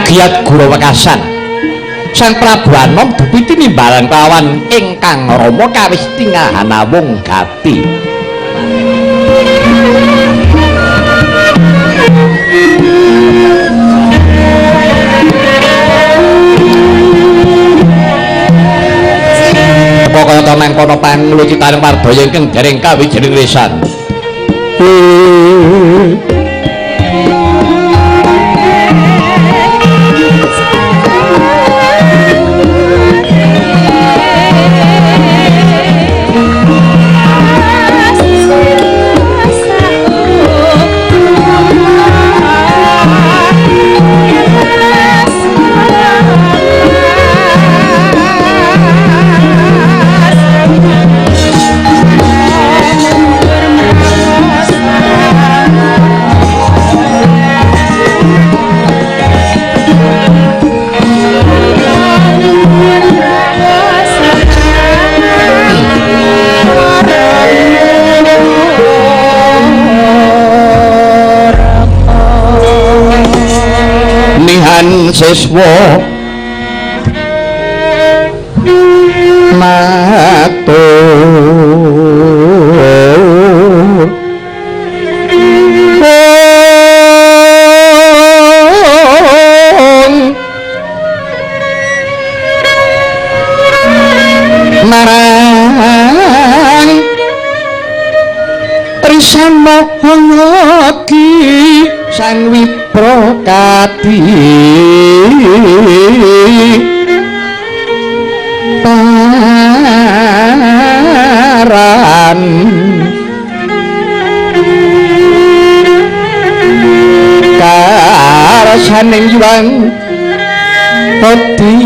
Kagiyat gura wekasan Sang Prabu Anom dupi tinimbalan kelawan ingkang Rama kawis tinggal hanawung gati. Kaya mangkono panglucitaning wardaya ingkang dereng kawijining lisan. Nihan siswa matur marang risana yogi Sang Wiprokadi paran karsaning Hyang Adipati.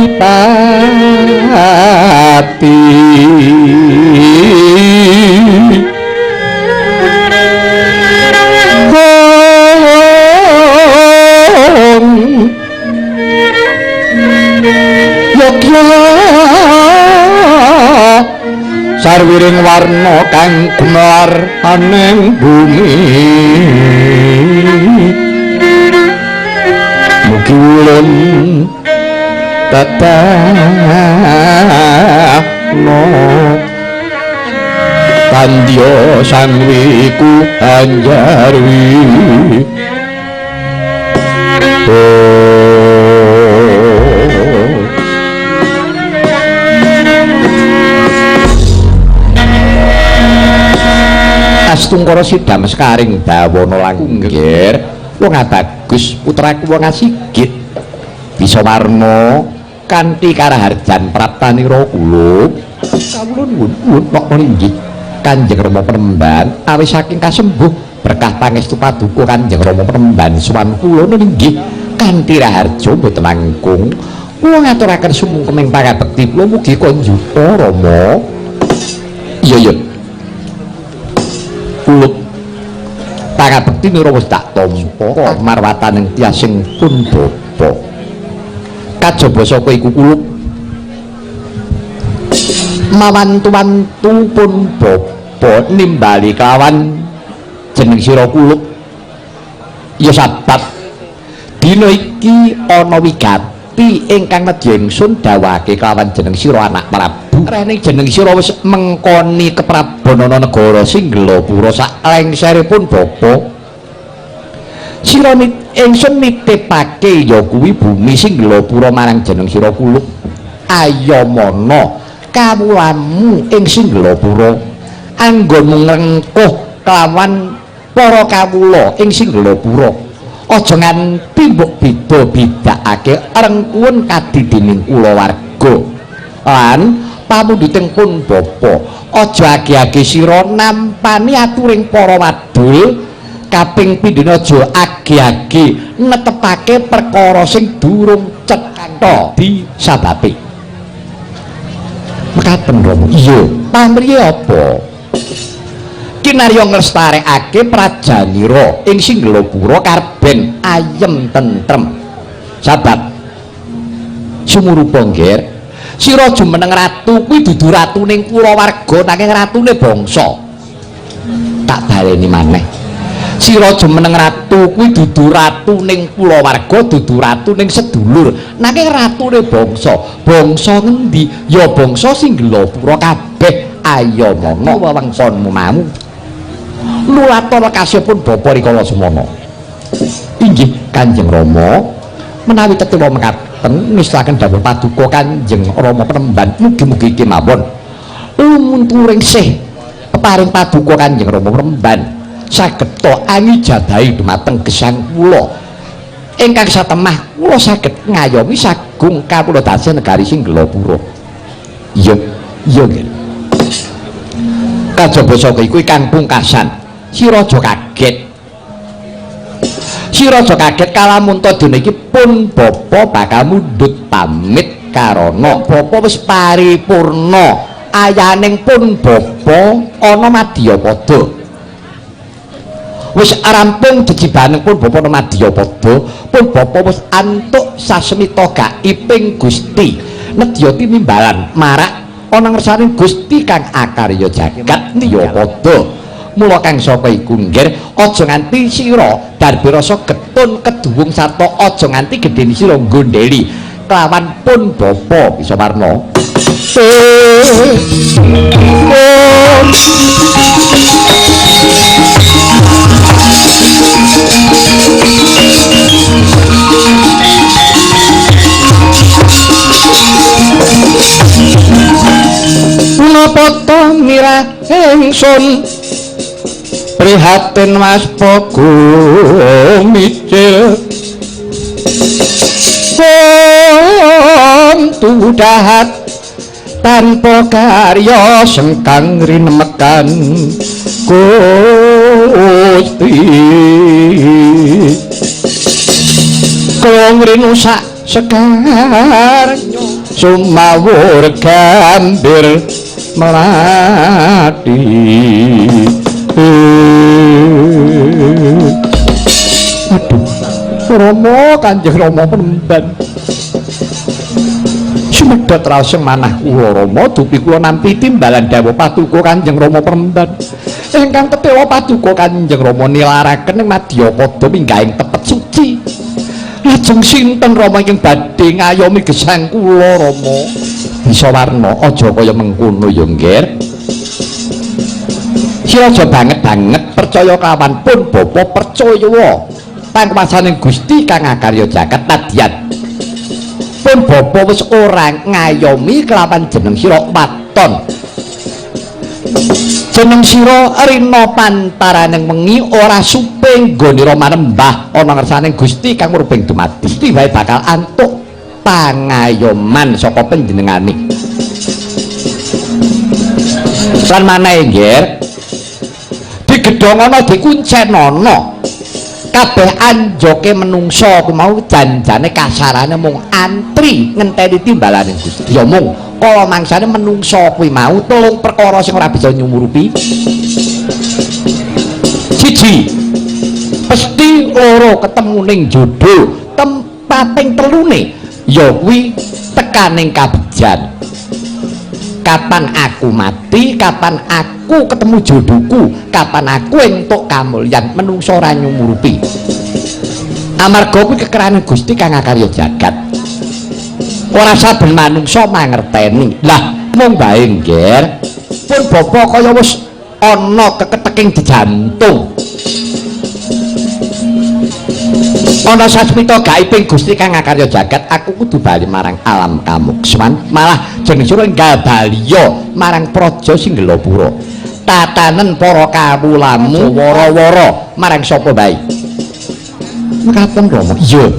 Yogya sarwiring warna kang gumelar aning bumi mugi ulun dadakno tandya sang wiku anjarwi. Astungkara sidam sekaring bawana langgir wong abagus putraku wong asigit bisa warna kanthi karaharjan praptanira kula kawula nuwun nok inggih Kanjeng Rama Penemban awis saking kasembuh berkah pangestu paduka Kanjeng Rama Penemban sowan kula inggih kanthi raharja mboten langkung kula ngaturaken sumungkeming pangabekti kula mugi konjuta Rama. Iya iya kulup pangabekti nira wis tak tampa marwataning tiasing pun bapa kajaba saka iku kulup mawantu-wantu pun bapa nimbali kelawan jeneng sira kulup ya sabab dina iki ana wigati ingkang nedya ingsun dawake kelawan jeneng sira anak Prabu. Rening jeneng sira wis mengkoni keprabonana negara Singgelapura sak lengseripun bapa sira ingsun nitipake ya kuwi bumi Singgelapura marang jeneng sira kulup. Ayamana kawulamu ing Singgelapura anggonmu ngrengkuh kelawan para kawula ing Singgelapura aja nganti mbok beda-bedakake rengkuhun kadidening kulawarga lan pamundhuting pun bapa aja age-age sira nampani aturing para wadul kaping pindhone aja age-age netepake perkara sing durung cetha di sababe. Mekaten Rama. Iya, pamriye apa? Kinarya nglestarekake prajanira ing Singgelapura karben ayem tentrem. Sabab sumurupa ngger, sira jumeneng ratu kuwi dudu ratuning kulawarga nanging ratune bangsa. Tak baleni maneh. Sira jumeneng ratu kuwi dudu ratu ning kulawarga, dudu ratu ning sedulur, nanging ratune bangsa. Bangsa ngendi? Ya bangsa Singgelapura kabeh. Ayo mono wewengkonmu mau. Nulata lekasipun bapa rikala semono. Inggih Kanjeng Rama, menawi tetela mekaten mislaken dawuh paduka Kanjeng Rama Penemban, mugi-mugi kemawon lumunturing sih peparing paduka Kanjeng Rama Penemban sageta angijabahi dumateng gesang kula ingkang satemah kula saged ngayomi sagung kawula dase negari Singgelapura. Iya, iya nggih. Kajaba saka iku ingkang pungkasan, si raja kaget. Si raja kaget kalamunta dene iki pun bapa bakal mundhut pamit karana bapa wis paripurna ayaning pun bapa ana madyapada. Wis rampung jejibaning pun bapa ana madyapada, pun bapa wis antuk sasmita gaibing Gusti nedya tinimbalan marak ana ngersane Gusti kang akarya jagat madyapada. Mula kang saka iku nggir aja nganti sira darbe rasa getun keduwung sarta aja nganti gedheni sira nggondheli kelawan pun bapa bisa warna. Punapa ta mirah ingsun prihatin mas gumicil pun tudahat tanpa karya sengkang rinemekan Gusti klong rinusak sekar sumawur gambir melati. Aduh, Rama Kanjeng Rama Penemban sumedhot raos manah kula Rama, dupi kula nampi timbalan dawuh paduka Kanjeng Rama Penemban ingkang ketewa paduka Kanjeng Rama nilaraken ing madyapada minggahing tepet suci. Lajeng sinten Rama ingkang badhe ngayomi gesang kula Rama? Bisa warna aja kaya mengkono ya nggir. Sira aja banget-banget percaya kawan pun bapa percaya pangkuwasaning Gusti kang akarya jagat nadyan. Pun bapa wis ora ngayomi kelawan jeneng sira waton. Jeneng sira rina pantaraning wengi ora supe nggonira manembah ana ngersaning Gusti kang murbeng dumadi. Gusti wae bakal antuk pangayoman saka panjenengane. Lan maneh nggih digedhongono dikuncenono kabeh anjoke menungsa ku mau janjane kasarane mung antri ngenteni timbalane Gusti. Ya mung kala mangsane menungsa kuwi mau telung perkara sing ora bisa nyumurupi. Siji, pesti loro ketemu ning jodoh, tempating telune ya kuwi tekaning kabejan. Kapan aku mati, kapan aku ketemu jodohku, kapan aku entuk kamulyan, menungso ora nyumurupi. Amarga kuwi kekerane Gusti kang akarya jagat. Ora saben manungsa mangerteni. Lah mung bae nggir, pun bapa kaya wis ana keketeking di jantung. Ana sasmita gaibing Gusti kang akarya jagat, aku kudu bali marang alam kamuksman, malah jeneng sira enggal baliya marang praja Singgelapura. Tatanen para kawulamu wara-wara marang sapa bae. Mekaten Rama. Iya.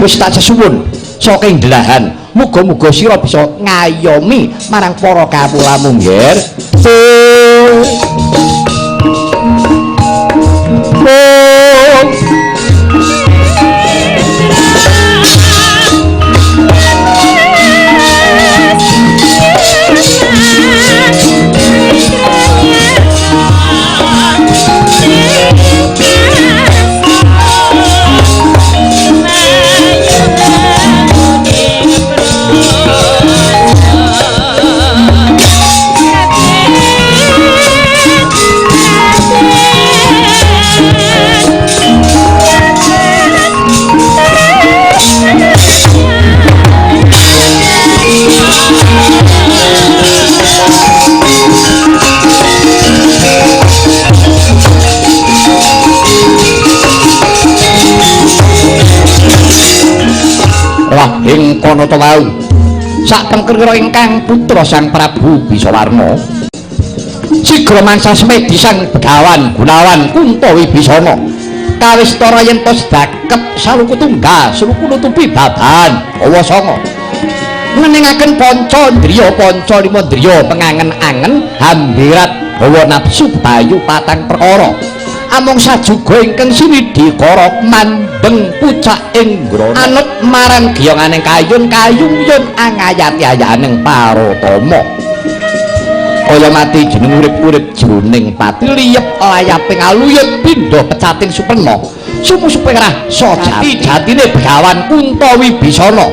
Wis tak sesuwun saking delahan, muga-muga sira bisa ngayomi marang para kawulamu nggir. Thank you. Ing kono to wau sak pengkira ingkang putra Sang Prabu Bisawarna sigra mangsa semedi Sang Begawan Gunawan Kunta Wibisana kawistara yen tos dakep saluku tunggal saluku nutupi babahan hawa sanga ngeningaken panca indriya panca lima indriya pengangen-angen hambirat hawa nafsu bayu patang perkara amung sajuga ingkang sinidhikara mandeng pucak ing grana anut marang giyonganing kayun kayuyun angayati ayaning paratama kaya mati jeneng urip-urip jroning pati liyep layaping aluyut pindha pecating supena sumusupe rasa jati jatine Begawan Kunta Wibisana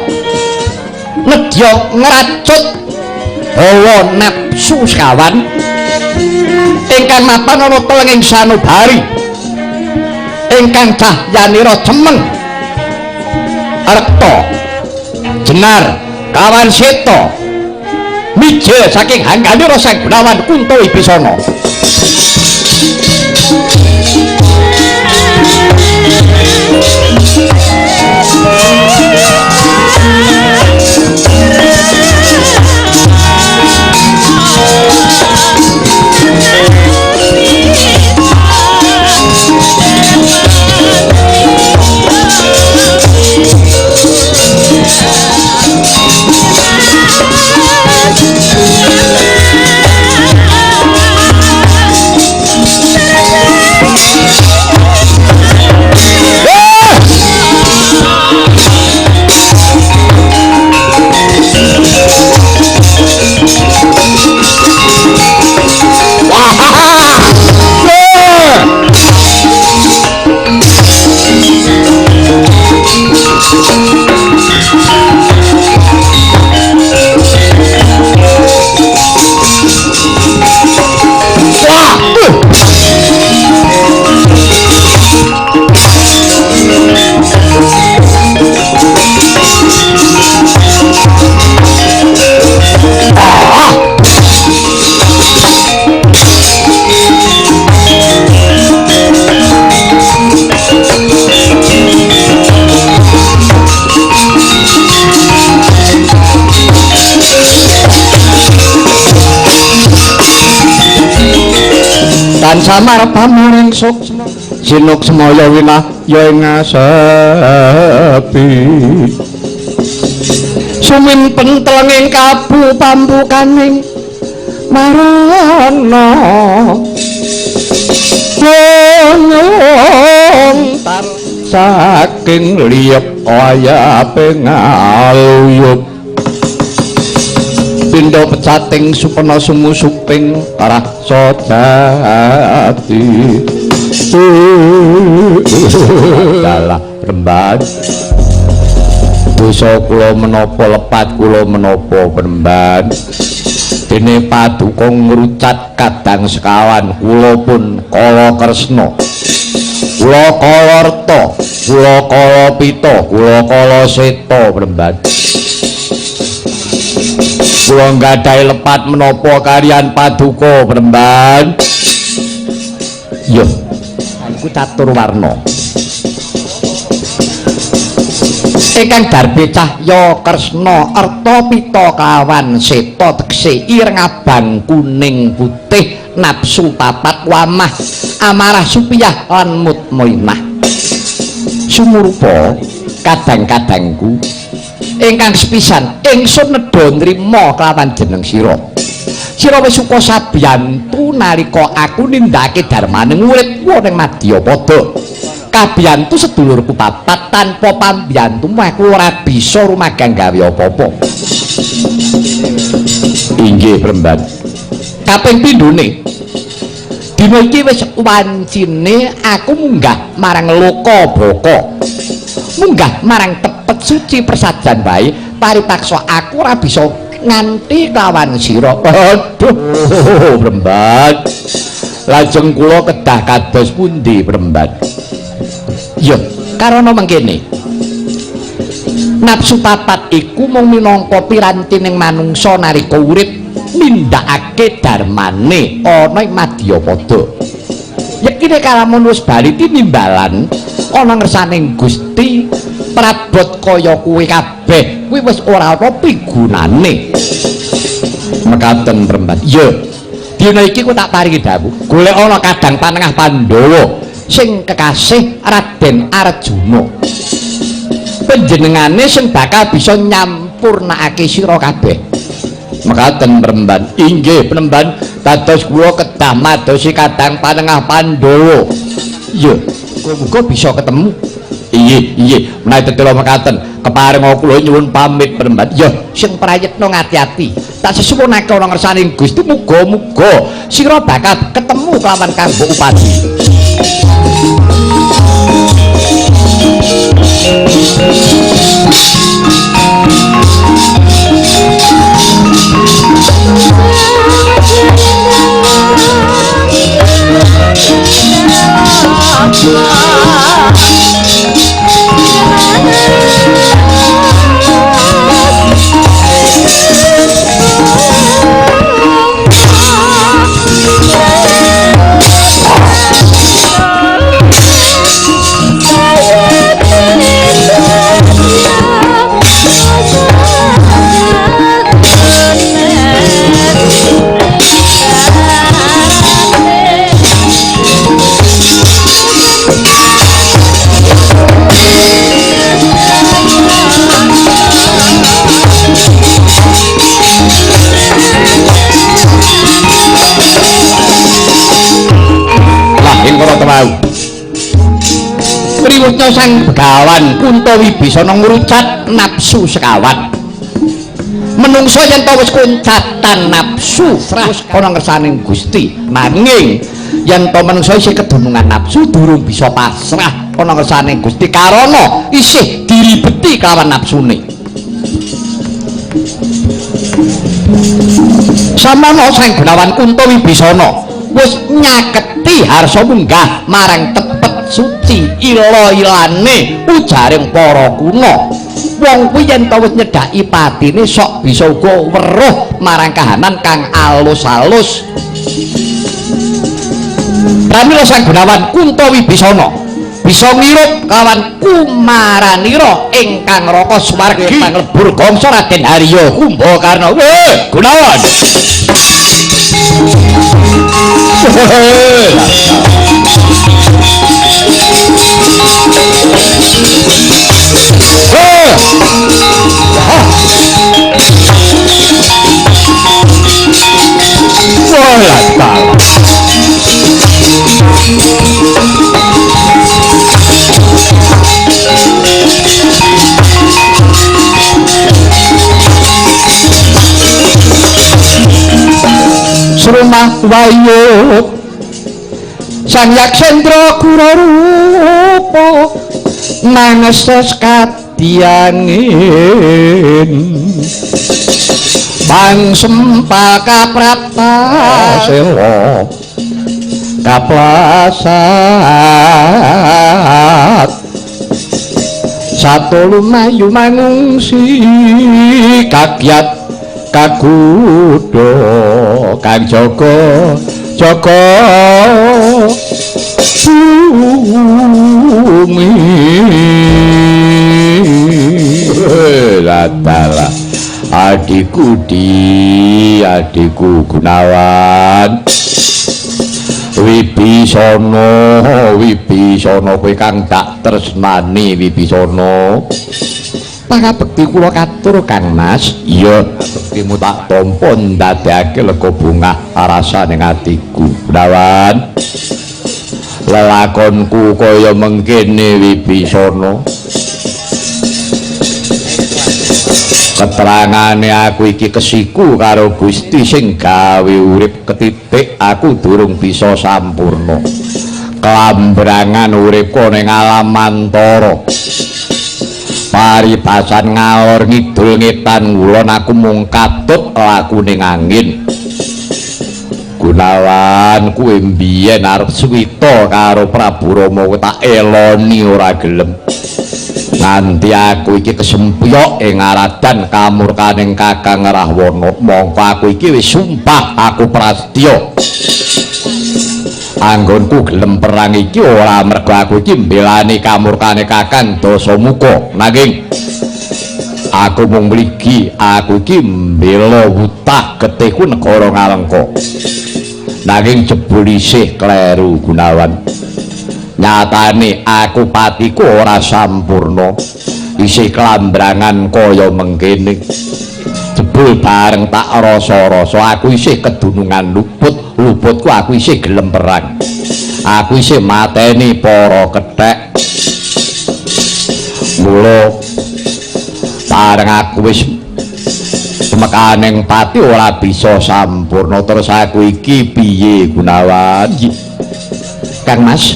nedya ngracut hawa nafsu sekawan ingkang mapan ana telenging sanubari ingkang cahyanira cemeng rekta jenar kawan seta mijil saking hangganira Sang Gunawan Kunta Wibisana. Tan samar pamuring suksma sinuk semaya winah ya ing ngasepi sumimpen telenging kabu pambukaning marana tar saking liyep layape ngaluyup pindha pecating supena sumusuping rasa jati dalah remban dosa kula menapa lepat kula menapa remban dene paduka ngrucat kadang sekawan kula pun kala kresna kula kala reta kula kala pita kula kala seta remban kula nggadahi lepat menapa kaliyan paduka Bremban. Yo, iku catur warna. Ingkang darbe cahya kresna arta pita kawan seta tegese ireng abang kuning putih nafsu papat wamah amarah supiyah lan mutmainah. Sumurupa kadang-kadangku ingkang sepisan ingsun nedha nrima kelawan jeneng sira. Sira wis suka sabiyantu nalika aku nindakake darmaning urip ning madyapada. Kabiyantu sedulurku papat tanpa pambiyantumu aku ora bisa rumagang gawe apa-apa. Inggih Bremban. Kaping pindhone dina iki wis wancine aku munggah marang loka baka. Munggah marang tepet suci persajan wae paripaksa aku ora bisa nganti kawan sira. Aduh Bremban. Lajeng kula kedah kados pundi Bremban? Ya, karana mengkene. Nafsu papat iku mung minangka pirantining manungsa nalika urip nindakake darmane ana ing madyapada. Yektine kalamun wis bali tinimbalan ana ngersaning Gusti prabot kaya kuwe kabeh kuwi wis ora ana pigunane. Mekaten Premban. Iya. Dina iki ku tak paringi dawuh, golek ana kadang panengah Pandhawa sing kekasih Raden Arjuna. Panjenengane sing bakal bisa nyampurnakake sira kabeh. Mekaten Premban. Inggih Premban, dados kula kedah madosi kadang panengah Pandhawa. Iya, muga-muga bisa ketemu. Inggih, inggih. Menawi tetela mekaten, keparenga kula nyuwun pamit Premban. Ya, sing prayitna ngati-ati. Tak sesuwunake ana ngersane Gusti, muga-muga sira bakal ketemu kelawan Kang Mbok Upadi. Riwutnya sang begawan Kunto Wibisana ngrucat nafsu sekawan. Menungso yen to wis kuncatan nafsu srah ana ngersane Gusti, nanging yen to menungso isih kedunungan nafsu durung bisa pasrah ana ngersane Gusti karana isih diribeti kelawan nafsune. Samono sang Begawan Kunto Wibisana wis nyaketi harsa munggah marang tepet suci ila-ilane ujaring para kuna. Wong kuwi yen ta wis nyedhaki patine sok bisa uga weruh marang kahanan kang alus-alus. Pramila Sang Gunawan Kunto Wibisana bisa ngirup kawan kumaranira ingkang raka swargi panglebur gangsa Raden Harya Kumbakarna. Weh, Gunawan. Serumah wayut Sang Yaksendra Kurarupa mangeses kadiangin bang sempal kaprapta sela kaplasat satu lumayu mangungsi kagiat kagudo kang jaga jaga bumi. Ladalah adikku di adikku Gunawan Wibisana, Wibisana kowe kang tak tresnani Wibisana. Pangabekti kula katur Kang Mas. Iya, bektimu tak tampa ndadekake lega bungah rasane atiku. Gunawan, lelakonku kaya mengkene Wibisana. Keterangane aku iki kesiku karo Gusti sing gawe urip ketitik aku durung bisa sampurna. Kelambrangan uripku ning alam antara. Paribasan ngalor ngidul ngetan ngulon aku mung katut lakune angin. Gunawan kuwi mbiyen arep suwita karo Prabu Rama tak eloni ora gelem. Nganti aku iki kesempyok ing aradan kamurkaning Kakang Rahwana, mongko aku iki wis sumpah aku prastya. Anggonku gelem perang iki ora mergo aku iki mbelani kamurkane Kakang Dasamuka, nanging Aku mung mligi, aku iki mbela wutah getihku negara Ngalengka. Nanging jebul isih kleru Gunawan. Nyatane aku patiku ora sampurna, isih klambrangan kaya mengkene. Jebul bareng tak rasa-rasa aku isih kedunungan luput, luputku aku isih gelem perang. Aku isih mateni para kethek. Mula bareng aku wis tumekaning pati ora bisa sampurna, terus aku iki piye Gunawan? Kang Mas,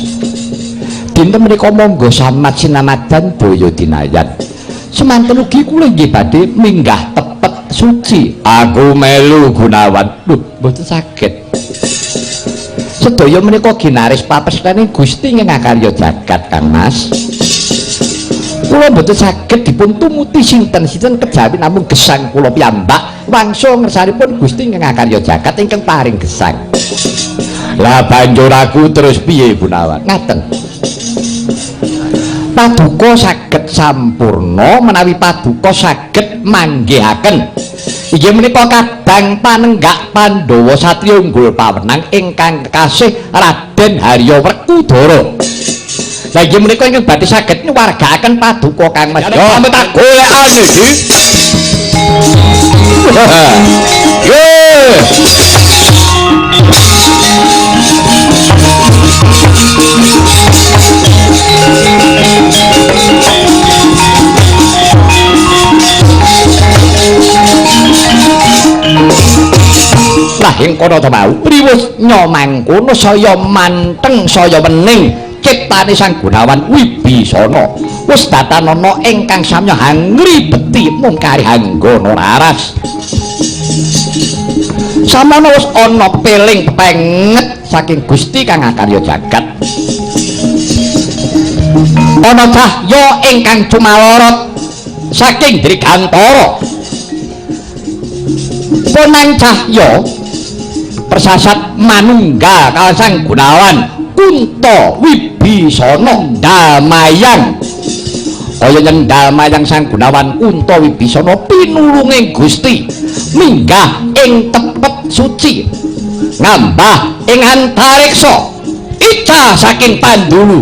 dinten menika monggo samat sinamadan daya dinayan. Semanten ugi kula inggih badhe minggah tepet suci. Aku melu Gunawan. Lho, mboten saged. Sedaya menika ginaris papestene Gusti ing ngakarya jagat, Kang Mas. Kula mboten saged dipun tumuti sinten-sinten kejawi namung gesang kula piyambak wangsul ngersanipun Gusti ing ngakarya jagat ingkang paring gesang. Lah banjur aku terus piye Gunawan? Ngaten. Paduka saged sampurna menawi paduka saged manggihaken. Inggih menika kadang panenggak Pandhawa satriya unggul pawenang ingkang kekasih Raden Harya Werkudara. Lah inggih menika ingkang badhe saged nyuwargaaken paduka Kang Mas. Yo sampe tak golekane iki. Yo. Lah ing kono to mau priwus nyomangkono saya manteng saya wening ciptane Sang Gunawan Wibisana. Wis datanana ingkang samya hangribeti mung kari hanggana raras. Samono wis ana peling penget saking Gusti kang akarya jagat. Ana cahya ingkang cumalorot saking Dirgantara. Ponang cahya persasat manunggal kaliyan Sang Gunawan Kunta Wibisana ndamayang. Kaya nyendal mayang Sang Gunawan Kunta Wibisana pinulunge Gusti minggah ing tepet suci ngambah ing antariksa ica saking pandulu.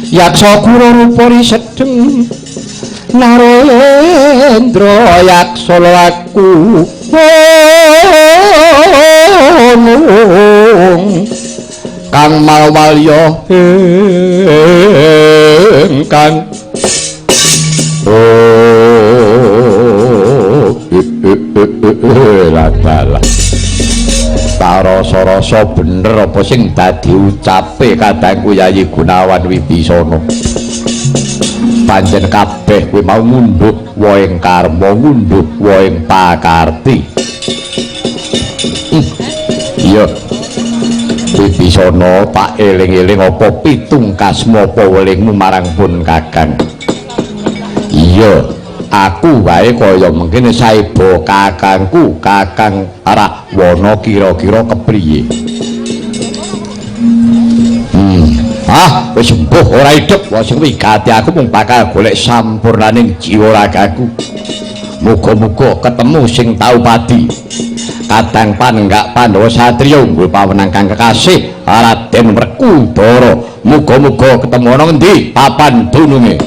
Yaksa kura rupa risedeng Narendra yaksa laku kang malwalya ingkang ladalah rasa-rasa bener apa sing dadi ucape kadangku Yayi Gunawan Wibisana. Pancen kabeh kuwi mau ngundhuh wohing karma, ngundhuh wohing pakarti. Iya. Wibisana tak eling-eling apa pitung kasma apa welingmu marang pun Kakang. Iya, aku wae kaya mengkene saeba kakangku, Kakang Rahwana kira-kira kepriye? Ah, wis embuh ora idep, wong sing wigati aku mung bakal golek sampurnaning jiwa ragaku. Muga-muga ketemu sing tau padi. Kadang panenggak Pandhawa satriya unggul pawenang kang kekasih Raden Werkudara. Muga-muga ketemu ana ngendi papan dununge.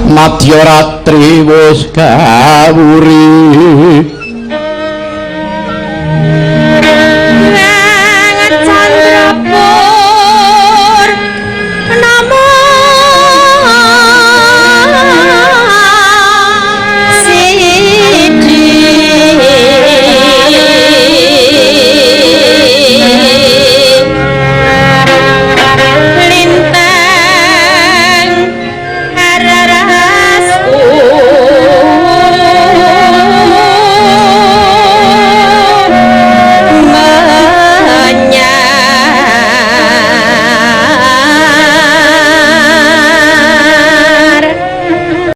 Madya ratri wis kawuri.